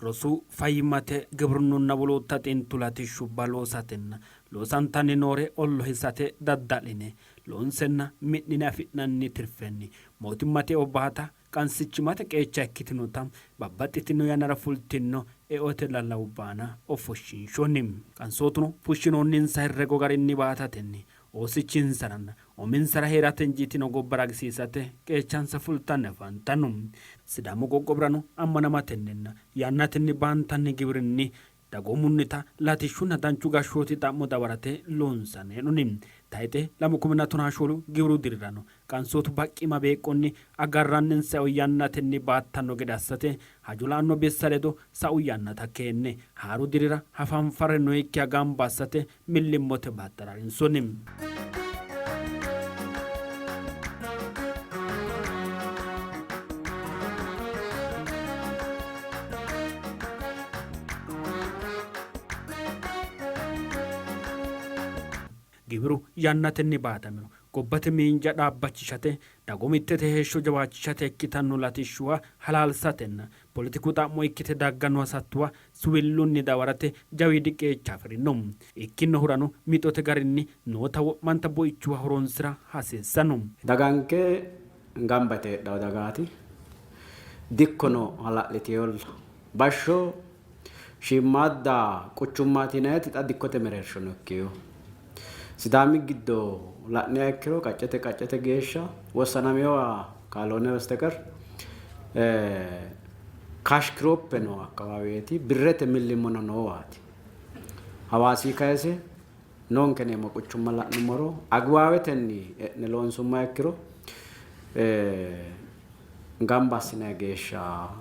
Rosu, fayyimmate, gibrinnunna wolootta xintu latishshubba loosatenna loosantanni noore ollohisate dadda'line loonsenna mi'nine afi'nanni tirfenni mootimmate eo baata qansichimate qeecha ikkitinota babbaxxitino yannara fultinno eote lallawubba aana ofoshshiinshoonni. Qansootuno fushshinoonninsa herrego garinni baatatenni oosichinsaranna uminsara hee'rate injiitino gobba ragisiisate qeechansa fultanni afantanno. Sidaamu qoqqowirano ammanamatenninna yannatenni baantanni giwirinni dagoomunnita latishshunna danchu gashshooti xa'mo dawarate loonsanni hee'noonni. Tayxe 2014 giwiru dirirano qansootu baqqima beeqqonni agarranninsa eo yannatenni baattanno gede assate hajo la'anno bissa ledo sa'u yannata keenne haaru dirira hafanfarre noyikkiha gamba assate millimmote battala harinsoonni. Giwiru yannatenni baatamiro gobbate miinja dhaabbachishate, dagoomittete heeshsho jawaachishate ikkitanno latishshuwa halaalsatenna Poletiku xa'mo ikkite dagganno hasattuwa suwillunni dawarate jawiidi qeecha afi'rino. Ikkinnohurano mixote garinni noota wo'manta buichuwa horoonsi'ra hasiissanno. Daganke gamba yite heedhanno dagaati. Dikkono hala'litinolla. Bashsho shiimmaadda quchummaati yinanniti xa dikkote mereershono ikkino. Sidaami giddo la'niha ikkiro qaccete qaccete geeshsha wossanaminowa kaalhoone besteqer kash kiroppe noo akkawaaweeti, birrete millimmono noowaati. Hawaasii kayise noonke yineemmo quchumma la'nummoro agiwaawetenni e'ne loonsummoha ikkiro gamba assinanni geeshsha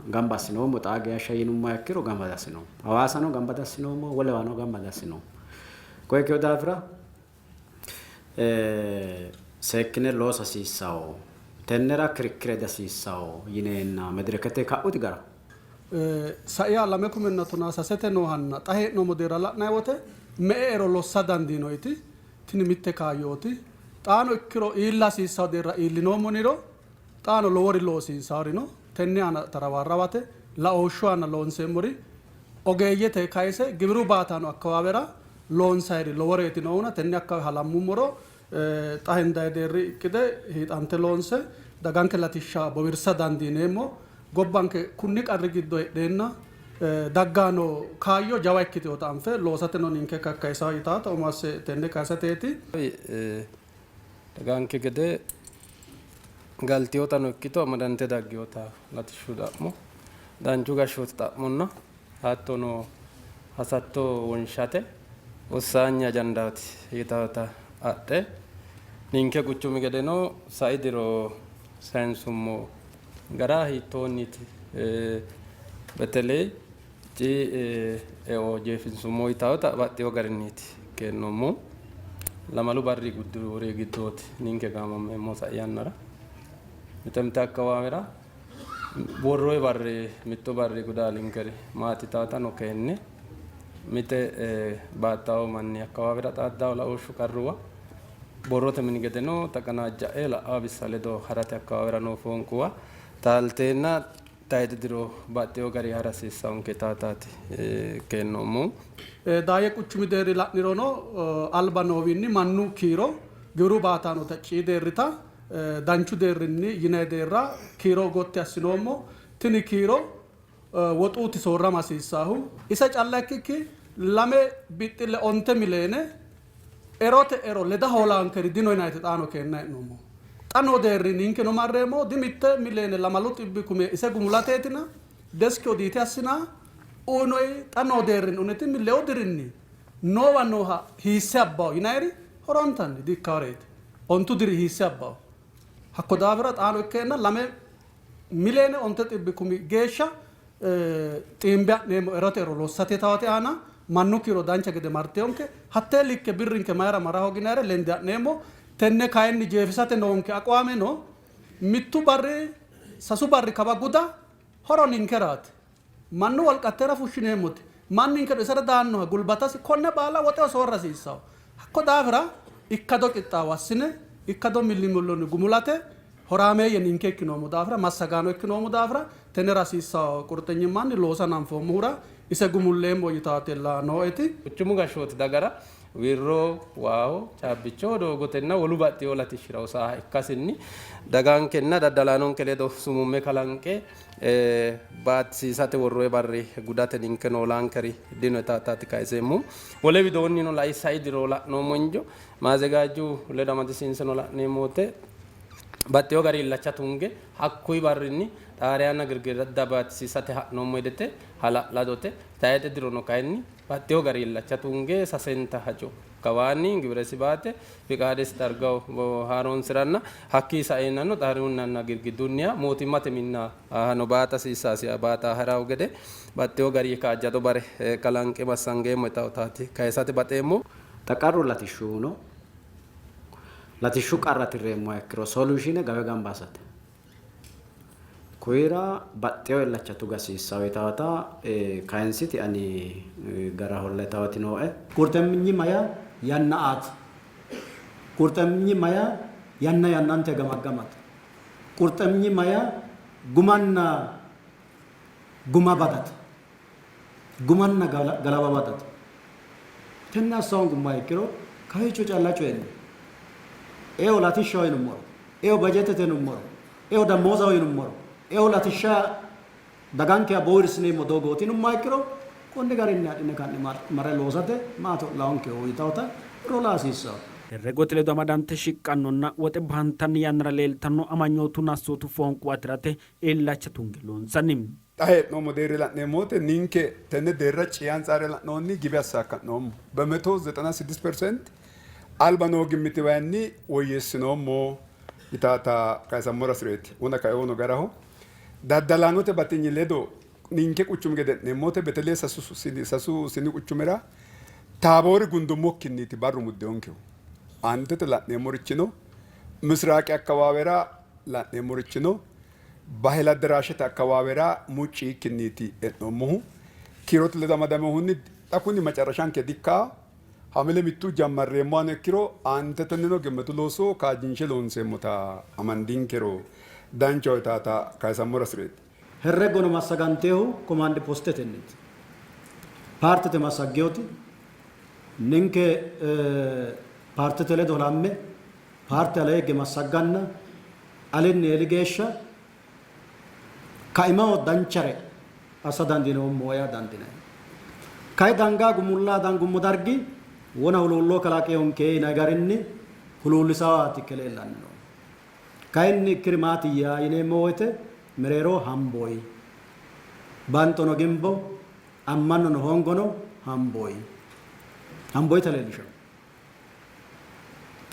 gamba assinoommo xaa geeshsha yinummoha ikkiro gamba diassinoommo. Hawaasano gamba diassinoommo, wolewano gamba diassinoommo. Koye ikkino daafira seekkine loosa hasiissanno. Tennera kirikkire dihasiissanno yineenna medirekete ka'uti garaho. Saiha lame kumenna tonaa sasete noohanna xa hee'noommo deerra la'nanni wote me''e ero lossa dandiinoyiti tini mitte kaayyooti. Xaano ikkiro iilla hasiissanno deerra iillinoommo yiniro xaano lowori loosiinsannori no. Tenne aana tarawaarrawate laooshshu aana loonseemmori ogeeyyete kayise giwiru baataano akkawaawera loonsayiri loworeeti noohuna tenne akkawaawe halammummoro xa hendayi deerri iqqide hiixante loonse daganke latishsha bowirsa dandiineemmo. Gobbanke kunni qarri giddo heedheenna dagganno kaayyo jawa ikkitinota anfe loosateno ninke kakkayisa yitaata umo asse tenne kayisateeti. Daganke gede galtinotano ikkito amadante dagginota latishshu xa'mo, danchu gashshooti xa'monna hattono hasatto wonshate wossaanye ajandaati yitawota adhe ninke quchumi gedeno sai diro sayinsummo gara hiittoonniiti beteley ci eo jeefinsummo yitawota baxxeewo garinniiti keennoommohu. Lamalu barri gudduri giddooti ninke gaamammeemmohu sai yannara. Mite mite akkawaawera worroyi barri mittu barri gudaalinkeri maati yitawotano keenne mite baattawo manni akkawaawera xaaddawo laooshshu qarruwa borrote mini gedeno taqanaajja'e la'awo bissa ledo harate akkawaawera noo foonquwa taalteenna Tayxe diro baxxeewo garinni hara hasiissannonke yitaataati keennoommohu. Daayye quchumi deerri la'nirono alba noowiinni mannu kiiro giwiru baataanota C deerrita danchu deerrinni yinanni deerra kiiro gotti assinoommo. Tini kiiro woxuuti soorrama hasiissaahu. Ise calla ikkikki lame bixxille onte mileene erote ero leda hoolaankeri dino yinanniti xaano keennanni hee'noommo. Xa noo deerri ninkeno marreemmo di mitte mileene lamalu xibbi kume ise gumulateetina deski odiite assinaa uyinoyi xa noo deerrinni uniti lewu dirinni noowa nooha hiisse abbawo yinayiri horontanni di ikkaworeeti. Ontu diri hiisse abbawo. Hakko daafira xaano ikkeenna lame mileene onte xibbi kumi geeshsha xiimbe ha'neemmo erote ero lossate tawate aana mannu kiiro dancha gede marteyonke hattee likke birrinke mayira mara hooginayire lende ha'neemmo. Tenne kayinni jeefisate noonke aqwaame no. Mittu barri sasu barri kawa guda horo ninkeraati. Mannu wolqattera fushshineemmoti manninkeno isera daannoha gulbatasi konne baala woxeho soorra hasiissanno. Hakko daafira ikkado qixxaawo assine ikkado millimillonni gumulate Horaameeyye ninke ikkinoommo daafira, massagaano ikkinoommo daafira tennera hasiissanno qurxenyimmanni loosa hananfoommohura ise gumulleemmo yitaatella nooeti. Quchumu gashshooti dagara wirro waaho, caabbichoho, doogotenna wolu baxxino latishshira hosaha ikkasinni dagankenna daddalaanonke ledo sumumme kalanqe baatisiisate worroonni barri gudate ninkeno olaankeri dino yitaataati kayiseemmohu. Wole widoonnino lai sai diro la'noommo injo maazegaaju ledo amadisiinseno la'neemmo wote baxxino gari illacha tunge hakkuyi barrinni xaariyanna girgidda baatisiisate ha'noommo hidete hala'ladote. Tayxe dirono kayinni baxxino gari illacha tunge sasenta hajo kawaanni giwiresi baate fiqaadesi dargaho haaroonsiranna hakkii saeenano xaariyunnanna girgiddunniha mootimmate minna hano baata hasiissasiha baata harawo gede baxxino gari kaajjado bare kalanqe massangeemmo yitawotaati kayisate baxeemmo. Xa qarru latishshu no. Latishshu qarra tirreemmoha ikkiro solution gawe gamba assate. Kuyira baxxewo illacha tuga hasiissawo yitawota kayinsiti ani garaholla yitawoti nooe. Qurxemnyimma yaa yanna aate. Qurxemnyimma yaa yanna yannante gamaggamate. Qurxemnyimma yaa gumanna guma badate. Gumanna galaba badate. Tenne assa hoongummoha ikkiro kawiicho calla coyi'ne eo latishshaho yinummoro, eo bajetete yinummoro, eo damoozaho yinummoro, eo latishsha dagankeha bowirsineemmo doogooti yinummoha ikkiro konni garinni adhine ka'ne marre loosate maati ho'lawonkehu yitawota rola hasiissanno. Herregote ledo amadante shiqqannonna woxe baantanni yannara leeltanno amanyootunna assootu foonquwa tirate illacha tunge loonsanni. Xa hee'noommo deerri la'neemmo wote ninke tenne deerra C antsare la'noonni gibe assaakka'noommo. Bemeto zexena siddist percent alba noo gimmitiwayinni woyyeessinoommo yitaata kayisammora hasi'reeti. Wona kaewono garaho. Daddalaanote batinyi ledo ninke quchumi gede e'neemmo wote beteleye sasu sini quchumira Taaboori gundummokkinniiti barru muddehonkehu. Aantete la'neemmorichino Misiraaqi akkawaawera la'neemmorichino Bahil Addaraashete akkawaawera mucci yiikkinniiti e'noommohu. Kiirote ledo amadaminohunni xa kuni macarrashanke dikkanno. Hamile mittu jammarreemmohano ikkiro aantetennino gimmetu looso kaajjinshe loonseemmota amandinkero danchaho yitaata kayisammora hasi'reeti. Herreggono massagantehu komaandi postetenniiti. Paartete massaggeoti ninke paartete ledo halamme paarte alee higge massagganna alinni eeli geeshsha kaimaho danchare assa dandiinoommo yaa dandiinanni. Kay dangaa gumulla dangummo dargi wona huluullo kalaqinonke yinanni garinni huluullisawaati ikke leellanni noohu. Kayinni ikkiri maatiyya yineemmo woyte mereero hamboyi. Banxono gimbo, ammannono hoongono hamboyi. Hamboyita leellishanno.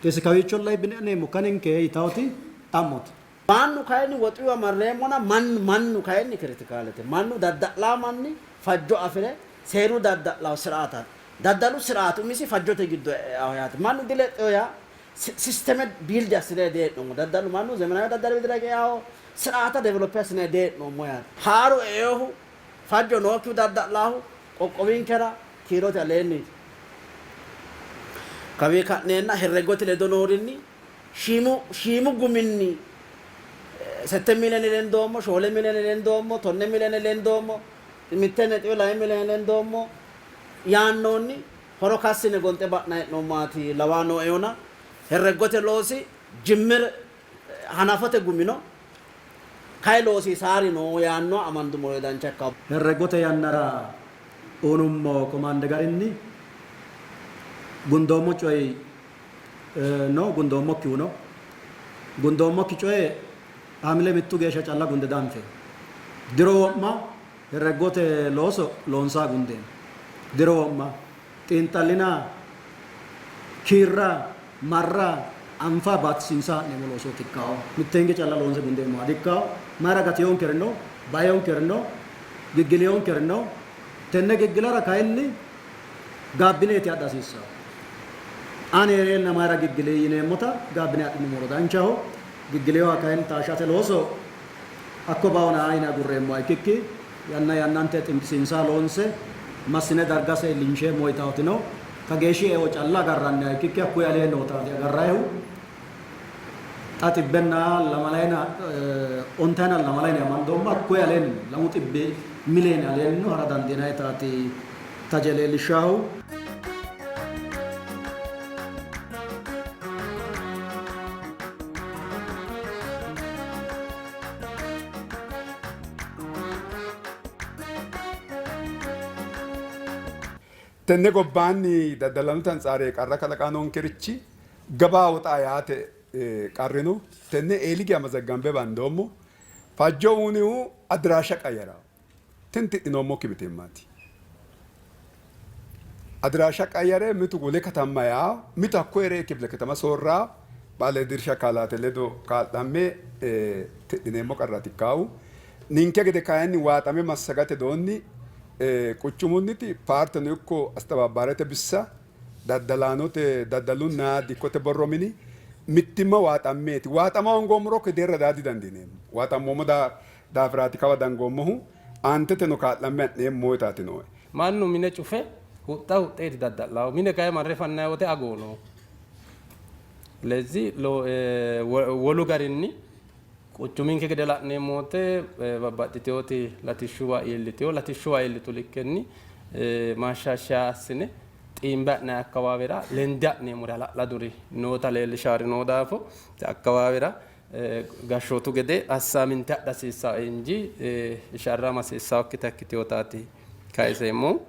Isi kawiicholla ibbine kaninke yitawoti xa'mote. Mannu kayinni woxuwa marreemmona mannu mannu kayinni kiritikaalete mannu dadda'laa manni fajjo afire seeru dadda'lawo siraata daddalu siraati umisi fajjote giddo eaho yaate mannu dilexxeyo yaa sisteme build assine dee'noommo daddalu mannu zemenawi daddalu widira eaho siraata develop assine dee'noommo yaate haaru eohu fajjo nookkihu dadda'laahu qoqqowinkera kiirote aleenniiti. Kawii ka'neenna herreggote ledo noorinni shiimu shiimu guminni sette miliyoone lendoommo, shoole miliyoone lendoommo, 10 miliyoone lendoommo, 1.2 miliyoone lendoommo yaannoonni horo kassine gonxe ba'na hee'noommowaati lawaa nooehuna herreggote loosi jimmir hanafote gumino kay loosiisaari no yaanno amandummoro dancha ikkanno. Herreggote yannara uynummo komaande garinni gundoommo coyi no, gundoommokkihu no. Gundoommokki coye Hamile mittu geeshsha calla gunde danfeemmo. Diro wo'ma herreggote looso loonsa gundeemmo. Diro wo'ma xiinxallina, kiirra, marra, anfa, baatisiinsa ha'neemmo loosooti ikkanno. Mitte hinge calla loonse gundeemmoha di''ikkanno. Mayira gatinonkeri no, bainonkeri no, giggilinonkeri no. Tenne giggilara kayinni gaabbineeti adha hasiissanno. Ani hee'reenna mayira giggili yineemmota gaabbine adhinummoro danchaho. Giggilinoha kayinni taashshate looso hakko baona yine agurreemmoha ikkikki yanna yannante xinqisiinsa loonse massine dargase iillinsheemmo yitawoti no. Kageeshshi eo calla agarranniha ikkikki hakkuyi alee nootaati agarrannihu. Xa xibbenna lamalayina ontayina lamalayina amandoommo hakkuyi aleenni 200 miliyoone aleenni hara dandiinayitaati taje leellishshaahu. Tenne gobbaanni daddalanote antsare qarra kalaqaa noonkerichi gaba woxa yaate qarri no. Tenne eeli geya mazaggambe bandoommo. Fajjo uunihu adiraasha qayyarawo. Tini tidhinoommokki mitiimmaati. Adiraasha qayyare mitu wole katamma yaa, mitu hakko hee're kifile katama soorraa, baale dirsha kaalaate ledo kaa'lamme tidhineemmo qarraati ikkaahu. Ninke gede kayinni waaxame massagate doonni quchumunniti paarteno ikko astabaabbaarete bissa, daddalaanote daddalunna dikkote borro mini mittimma waaxammeeti. Waaxama hoongoommoro deerra daa didandiineemmo. Waaxammoommo daafiraati kawa dangoommohu. Aanteteno kaa'lamme ha'neemmo yitaati nooe. Mannu mine cufe huxxa huxxeeti dadda'lawo. Mine kayi marre fannanni wote agoho no. Lezi wolu garinni quchuminke gede la'neemmo wote babbaxxiteewoti latishshuwa iillitewo. Latishshuwa iillitu likkenni maashshaashshiya assine xiimbe ha'nanni akkawaawera lende ha'neemmori hala'laduri noota leellishaari noo daafo akkawaawera gashshootu gede assaaminte adha hasiissanno inji sharrama hasiissannokkita ikkitinotaati kayiseemmohu.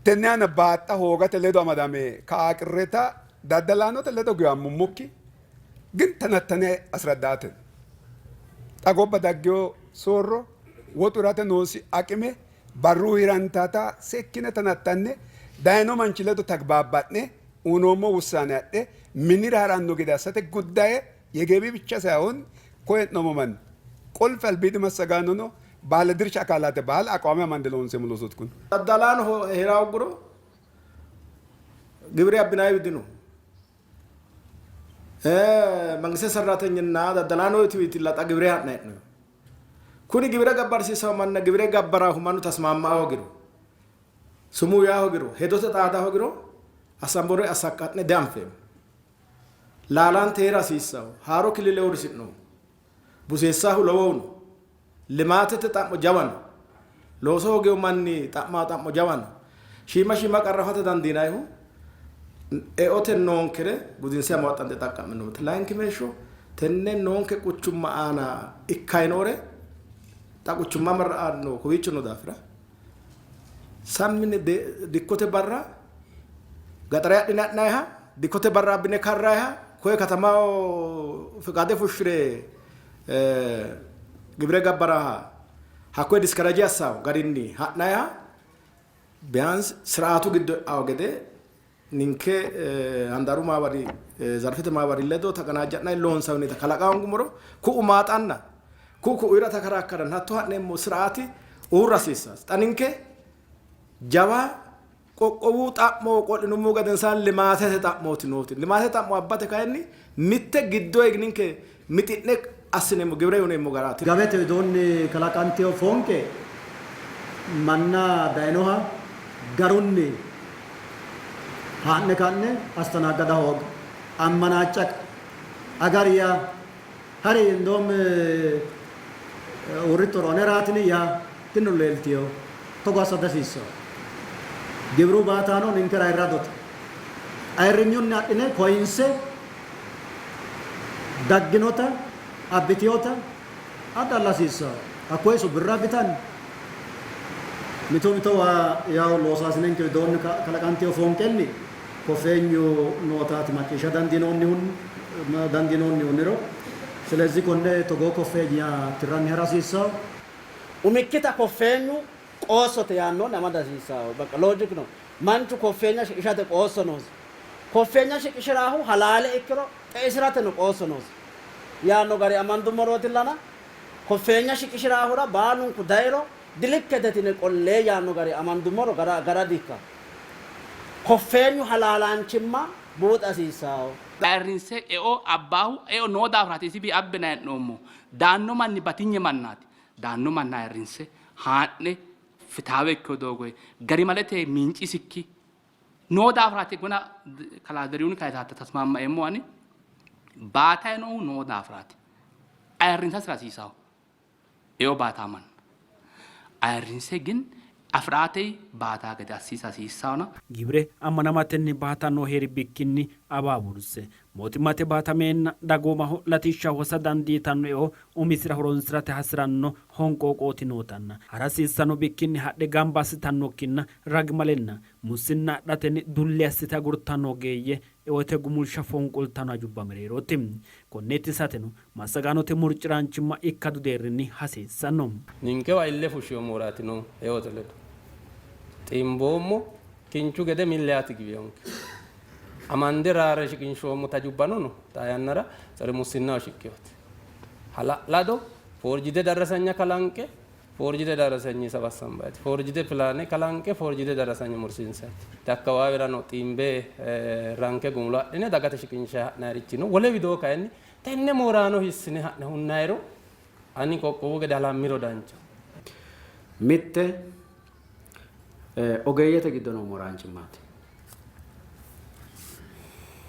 Tenne aana baaxxa hoogate ledo amadame ka'a qirreta daddalaanote ledo giwammummokki gin tanattane asraddaate. Xa gobba daggino soorro woxu hirate noosi aqime barru hirantata seekkine tanattanne dayino manchi ledo tagbaabba'ne uyinoommo wussaane adhe minira haranno gede assate guddaye yegebi ብቻ ሳይሆን ኮየት ነው መን ቁልፍ አልቢድ massagaano no ባለድርሻ አካላት ባል አቋሚ amande loonseemmo loosooti kuni. Daddalaano hira hoogguro gibire abbinaayiwi dino. Mangiste sarratenyinna daddalaanotiwiitilla xa gibire ha'nanni hee'noonni. Kuni gibire gabbarsiisawo manna gibire gabbaraahu mannu tasmaamma hoogiro, sumuu yaa hoogiro, hedote xaada hoogiro assambore assakka'ne dianfeemmo. Laalante hee'ra hasiissawo. Haaro kilile uurrisi'noommo. Buseessaahu lowohu no. Limaatete xa'mo jawa no. Looso hoogeyo manni xa'maa xa'mo jawa no. Shiima shiima qarra afate dandiinannihu eote noonkere gudinse amaxxante xaqqa'minoommo. Layinkimeeshsho tenne noonke quchumma aana ikkayi noore xa quchumma marra'anno kowiicho noo daafira sammine dikkote barra gaxare adhine ha'nayiha dikkote barra abbine karrayiha koye katamaho fiqaade fushshire gibire gabbaraha hakkoye diskaraje assawo garinni ha'nayiha ቢያንስ ስርዓቱ giddo e'awo gede ninke handaaru maabari zarfete maabari ledo taqanaajja'nanni loonsannita kalaqa hoongummoro ku'u maaxanna ku'u ku'uyira takarakkaranna hatto ha'neemmo siraati uurra hasiissanno. Xa ninke jawa qoqqowu xa'mo qo'linummo gedensaanni limaatete xa'mooti nooti. Limaatete xa'mo abbate kayinni mitte giddo ninke mixi'ne assineemmo gibire uyineemmo garaati. Gabete widoonni kalaqantino foonqe manna dayinoha garunni haa'ne ka'ne astanaagada hooga, ammanaaccaq, agar yaa, hari indoom uurrittoro aneraatini yaa tinino leeltino. Togo assa dihasiissanno. Gibiru baataano ninkera ayirradote. Ayirrinyunni adhine koyinse dagginota abbitinota adhalla hasiissanno. Hakko iso birra abbitanni mito mitowa yaw loosaasinenke widoonni kalaqantino foonqenni koffeenyu nootaati macciishsha dandiinoonnihuniro. Silezih konne togoo koffeenya tirranni hara hasiissanno. Umikkita koffeenyu qoossote yaannohunni amada hasiissanno. Baqa logic no. Manchu koffeenya shiqishate qoosso noosi. Koffeenya shiqishiraahu halaale ikkiro xeisirateno qoosso noosi yaanno gari amandummorootillana koffeenya shiqishiraahura baalunku dayiro dilikkete tine qollee yaanno gari amandummoro gara gara di''ikkanno. Koffeenyu halaalaanchimma buuxa hasiissanno. Ayirrinse eo abbaahu eo noo daafiraati isibi abbinanni hee'noommohu. Daanno manni batinye mannaati. Daanno manna ayirrinse haa'ne fitaawe ikkino doogoyi garimalete miincisikki noo daafiraati gona kalaa Zerihuni kayisatta tasmaammaeemmo ani. Baatayi noohu noo daafiraati. Ayirrinsasira hasiisawo eo baataa manna. Ayirrinse gin afi'raatey baataa gede assiisa hasiissawona. Giwire ammanamatenni baatanno hee'ri bikkinni awaawurse mootimmate baatameenna dagoomaho latishshaho hosa dandiitanno eo umisira horonsi'rate hasi'ranno honqooqooti nootanna ha'ra hasiissanno bikkinni hadhe gamba assitannokkinna ragimalenna mussinna adhatenni dulli assite agurtanno ogeeyye eote gumulsha fonqoltanno hajubba mereerooti. Konne ittisateno massagaanote murci'raanchimma ikkadu deerrinni hasiissanno. Ninkewa ille fushshino mooraati noohu eote ledo. Xiimboommo kinchu gede milli yaate giwinonke. Amande raare shiqinshoommo tajubbano no. Xaa yannara tsere mussinnaho shiqqinote. Hala'lado foorjide darrasanya kalanqe foorjide darrasanyi sabassambayti. Foorjide pilaane kalanqe foorjide darrasanya mursiinsayti. Te akkawaawirano xiimbe ranke gumulo adhine dagate shiqinshayi ha'nayirichi no. Wole widoo kayinni tenne mooraano hiissine ha'ne hunnayiro ani qoqqowu gede halammiro danchaho. Mitte ogeeyyete giddo noo mooraanchimmaati.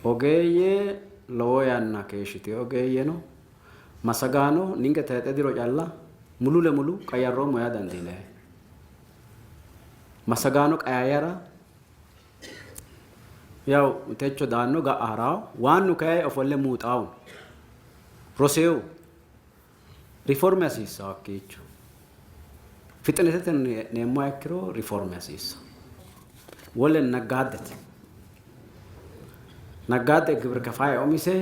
Ogeeyye lowo yanna keeshshitino ogeeyyeno massagaano ninke tayxe diro calla mulu lemulu qayyarroommo yaa dandiinanni. Massagaano qayayyara yaw techo daanno ga'a harawo waannu kayi ofolle muuxaawu roseewu riforme hasiissawo hakkiicho fixinetetenni e'neemmoha ikkiro riforme hasiissawo. Wole naggaaddete naggaadde gibir kafaye umise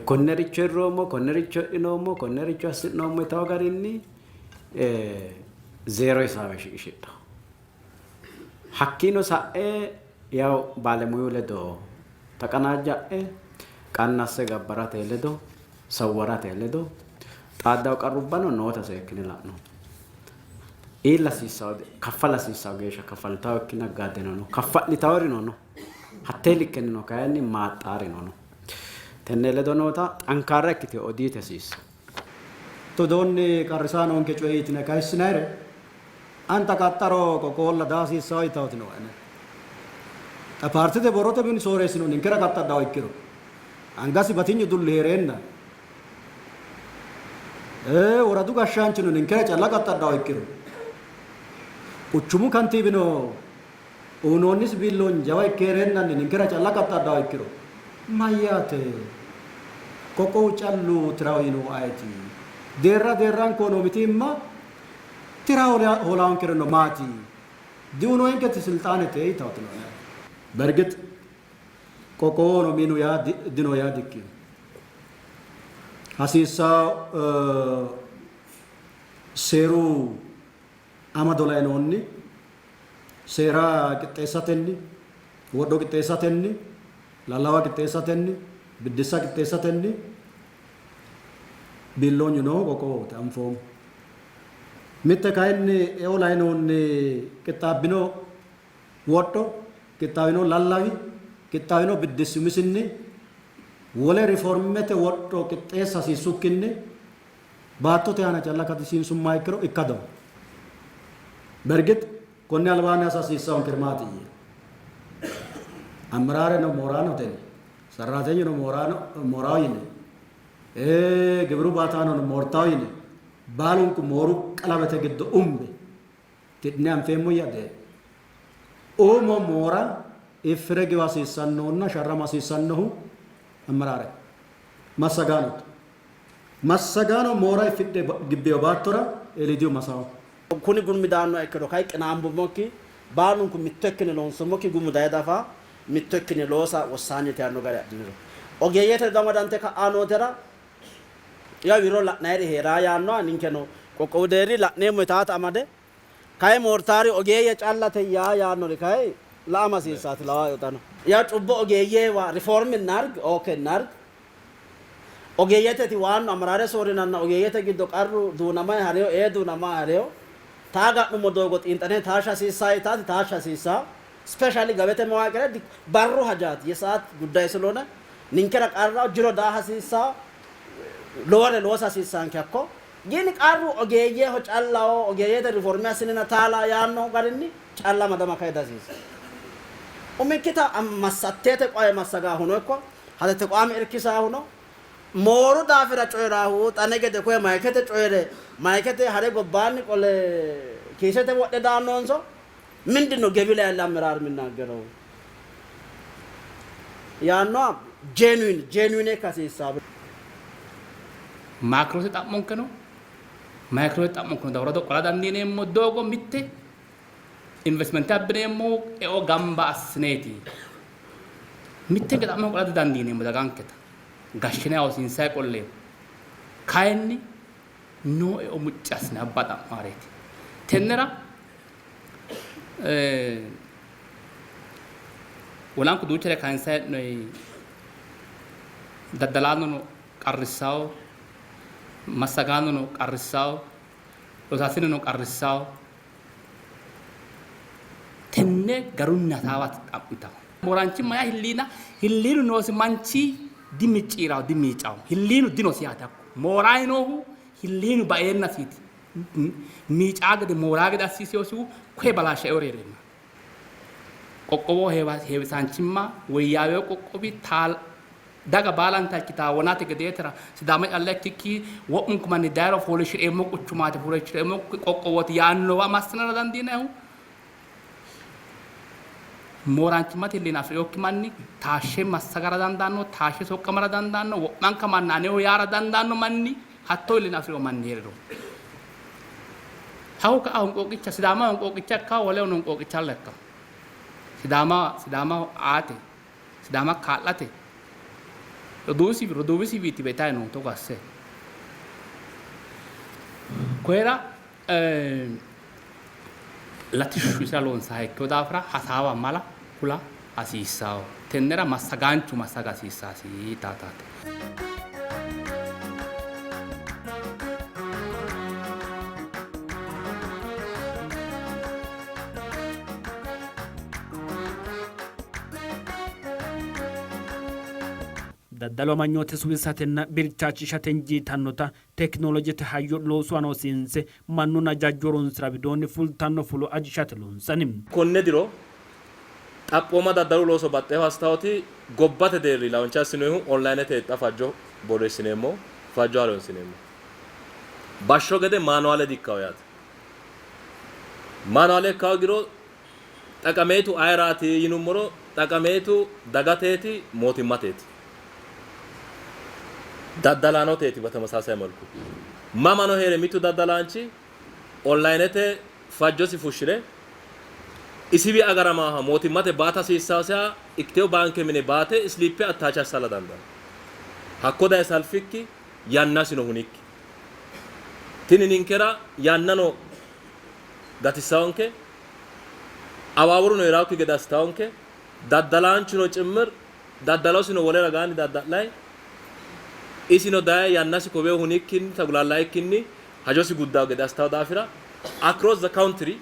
konnericho hirroommo konnericho hidhinoommo konnericho assi'noommo yitawo garinni zeero hisaabe shiqishidhawo. Hakkiino sa'e yaw baalemuyu ledo taqanaajja'e qannasse gabbarate ledo sawwarate ledo xaaddawo qarrubbano noota seekkine la'no. Iilla hasiissawo kaffala hasiissawo geeshsha kaffaltawokki naggaaddeno no kaffa'litaworino no hattee likkennino kayinni maaxxaarino no. Tenne ledo noota xankaarra ikkitewo odiite hasiissa. Todoonni qarrisaa noonke coye yitine kayissinayire anta qaxxaro qoqqowolla daa hasiissawo yitawoti nooe ane. Xa paartete borrote mini sooreessino ninkera qaxxadhawo ikkiro angasi batinyu dulli hee'reenna woradu gashshaanchino ninkera calla qaxxadhawo ikkiro quchumu kantiibino uynoonnisi biilloonyi jawa ikke hee'reennanni ninkera calla qaxxadhawo ikkiro mayyaate? Qoqqowu callu tirawo yiinohu ayeti? Deerra deerranko noo mitiimma tira hoolaankerino maati? Diuynoyinketi silxaanete yitawoti nooe. Bergix qoqqowohono minu yaa dino yaa dikkino. Hasiissanno seeru amado lainohunni seera qixxeessatenni, wodho qixxeessatenni, lallawa qixxeessatenni, biddissa qixxeessatenni biilloonyu noohu qoqqowohooti anfoommo. Mitte kayinni eo lainohunni qixxaabbino wodho, qixxaawino lallawi, qixxaawino biddissi umisinni wole riformete wodho qixxeessa hasiissukkinni baattote aana calla kadisiinsummoha ikkiro ikkadoho. Bergix konni albaanni assa hasiissawonkeri maatiyya? Ammeraareno mooraanotenni, sarraateenyuno mooraho yine, gibiru baataanono moortaho yine baalunku mooru qalabete giddo umbe tidhine anfeemmoyya? Dee'ni. Umo moora iffire giwa hasiissannohunna sharrama hasiissannohu ammeraarete, massagaanote. Massagaano moora effidhe gibbino baattora eeliidihu masaho. Kuni gumi daannoha ikkiro kay qinaambummokki baalunku mitto ikkine loonsummokki gumu daye dafa mitto ikkine loosa wossaanyete yaanno gari adhiniro ogeeyyete ledo amadante ka'a nootera yaw wirro la'nayiri hee'raa yaannoha ninkeno qoqqowu deerri la'neemmo yitaata amade kay moortaari ogeeyye callate yaa yaannori kay la'ama hasiissaati lawaae xano. Yaw cubbo ogeeyyewa rifoormi innarg ok innarg Ogeeyyeteti waannu amaraare soorrinanna ogeeyyete giddo qarru duunamayi hariyo ee duunamayi hariyo taa ga'nummo doogo xiinxane taashsha hasiissaa yitaati taashsha hasiissaa specially gawete mewaaqire barru hajaati yesaat gudday silone ninkera qarraho jiro daa hasiissaa lowore loosa hasiissaanke hakko gin qarru ogeeyyeho callaho ogeeyyete riforme assinina taala yaanno garinni calla amadama kayi dihasiissanno. Umikkita massatteete qoe massagaahuno ikko Hate tequaami irkisaahu no? Mooru daafira coyi'raahu xa ane gede koye mayikete coyi're mayikete hare gobbaanni qole kiisete wodhe daannonso ምንድን ነው ገቢ ላይ ያለ አመራር የሚናገረው yaannoha genuine genuine hasiissaa Maakrote xa'monkeno mayikirote xa'monkeno dawaro qola dandiineemmo doogo mitte investimente abbineemmo eo gamba assineeti. Mitte xa'mo qola didandiineemmo daganketa gashshine hosiinsayi qolleemmo. Kayinni noo eo mucci assine abba xa'maareeti. Tennera wolanku duuchare kayinsayi hee'noyi daddalaanono qarrissawo, massagaanono qarrissawo, loosaasineno qarrissawo. Tenne garunni hasaawate xa'mitawo. Mooraanchimma yaa hilliina hilliinu noosi manchi dimicciirawo dimiicawo. Hilliinu dinosi yaate hakku. Moorayi noohu hilliinu baeennasiiti. Miicaa gede mooraa gede assiisiyoosihu koye balaashshaeore hee'reenna. Qoqqowo heewisaanchimma woyyaaweyo qoqqowi taal daga baalanta ikkita wonate gedeetera Sidaama calla ikkikki wo'munku manni dayiro fooliishshi'reemmo quchumaati fooliishshi'reemmo qoqqowooti yaannowa massinara dandiinayihu mooraanchimmate hilliina afi'rinokki manni taashshe massagara dandaanno, taashshe soqqamara dandaanno, wo'manka manna aneho yaara dandaanno manni hattoo hilliina afi'rino manni hee'riro. Haku ka'a honqooqicha Sidaama honqooqicha ikka wolehono honqooqichalla ikka. Sidaama Sidaamaho aate Sidaama kaa'late roduuwisi roduuwisiwiiti betayi noohu togo asse. Koyira latishshu isira loonsaha ikkino daafira hasaawa mala kula hasiissawo. Tennera massagaanchu massaga hasiissaasi yitaataati. Daddalu amanyoote suwisatenna bilchaachishate injiitannota tekinolojete hayyo loosu aana hosiinse mannunna jajju horonsira widoonni fultanno fulo ajishate loonsanni. Konne diro xaphooma daddalu looso baxxeeho assitawoti gobbate deerri launche assinoyihu onlinete xa fajjo borreessineemmo, fajjo harunsineemmo. Bashsho gede maanuwaale di-ikkawo yaate. Maanuwaale ikka hoogiro xaqameetu ayeraati yinummoro xaqameetu dagateeti, mootimmateeti. Daddalaanoteeti በተመሳሳይ መልኩ mamano hee're mittu daddalaanchi onlinete fajjosi fushshire isiwi agaramaaha mootimmate baata hasiissaasiha ikkiteyo baanke mine baate isliippe attaache assala dandaanno. Hakko daye salfikki yannasino hunikki. Tini ninkera yannano gatissawonke, awaawuruno hee'raakki gede assitawonke, daddalaanchuno cimmir daddalosino wole ragaanni dadda'lay isino daye yannasi koweyo hunikkinni tagulaallaikkinni hajosi guddawo gede assitawo daafira across the country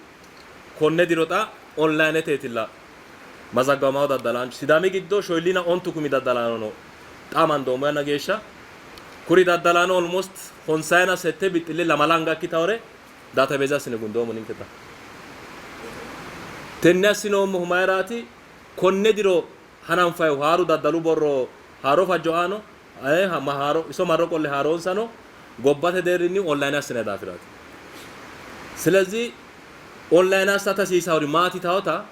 konne diro xa onlineteetilla mazaggawamawo daddalaanchu Sidaami giddo shoyillina ontu kumi daddalaano no xa amandoommo yanna geeshsha kuri daddalaano almost honsayina sette bixxille lamala anga ikkitawore database assine gundoommo ninke xa tenne assinoommohu mayiraati konne diro hananfayihu haaru daddalu borro haaro fajjo aano haaro iso marro qolle haaroonsano gobbate deerrinni online assinay daafiraati. Silezi online assate hasiisawori maati tawota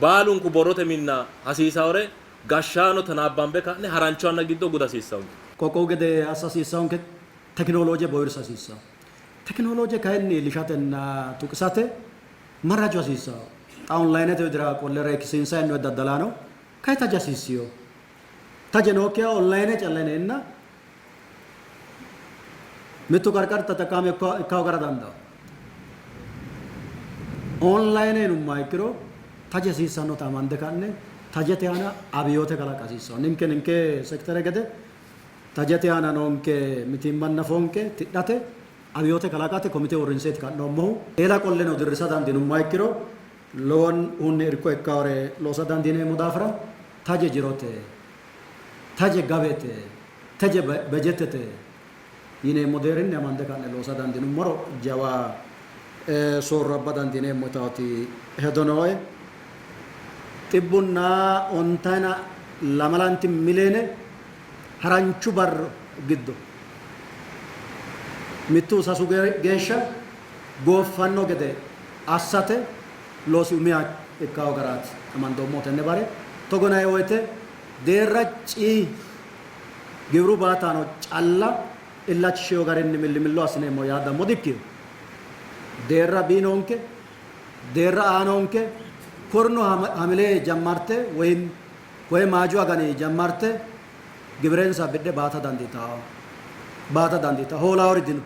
baalunku borrote minna hasiisawore gashshaano tanaabbanbe ka'ne harancho yanna giddo guda hasiissawonke. Qoqqowu gede assa hasiissawonke tekinolooje bowirsa hasiissawo. Tekinolooje kayinni iillishatenna tuqisate marraju hasiissawo. Xa onlinete widira qolle reekkisiinsanni hee'noonni daddalaano kay taje hasiissino. Taje nookkiha online calla yineenna mittu qarqari taxaqqaame ikka hoogara dandaanno. Online yinummoha ikkiro taje hasiissannota amande ka'ne tajete aana abiyoote kalaqa hasiissanno. Ninke ninke sekitere gede tajete aana noonke mitiimmanna foonqe tidhate abiyoote kalaqate komite uurrinseeti ka'noommohu. Eela qolleno dirrisa dandiinummoha ikkiro lowohunni irko ikkawore loosa dandiineemmo daafira taje jirote, taje gawete, taje bejetete yineemmo deerrinni amande ka'ne loosa dandiinummoro jawa soorro abba dandiineemmo yitaati hedo nooe. Xibbunna ontayina lamalanti miliyoone Haranchu barru giddo mittu sasu geeshsha gooffanno gede assate loosi umiha ikkawo garaati amandoommohu tenne bare. Togo yinanni woyte deerra C giwiru baataano calla illachisheewo garinni millimillo assineemmo yaa dammo dikkino. Deerra B noonke, deerra A noonke, korno Hamile jammarte woyim koye Maaju agani jammarte giwirensa bidde baata dandiitanno. Baata dandiitanno. Hoolaawori dino.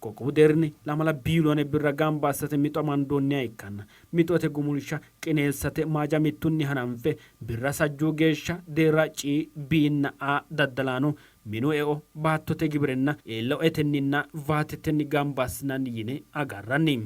Qoqqowu deerrinni lamala biiliyoone birra gamba assate mixo amandoonniha ikkanna, mixote gumulsha qineessate Maaja mittunni hananfe birra sajjuu geeshsha deerra C, B nna A daddalaano minu eo, baattote giwirenna iilloetenninna vaatetenni gamba assinanni yine agarranni.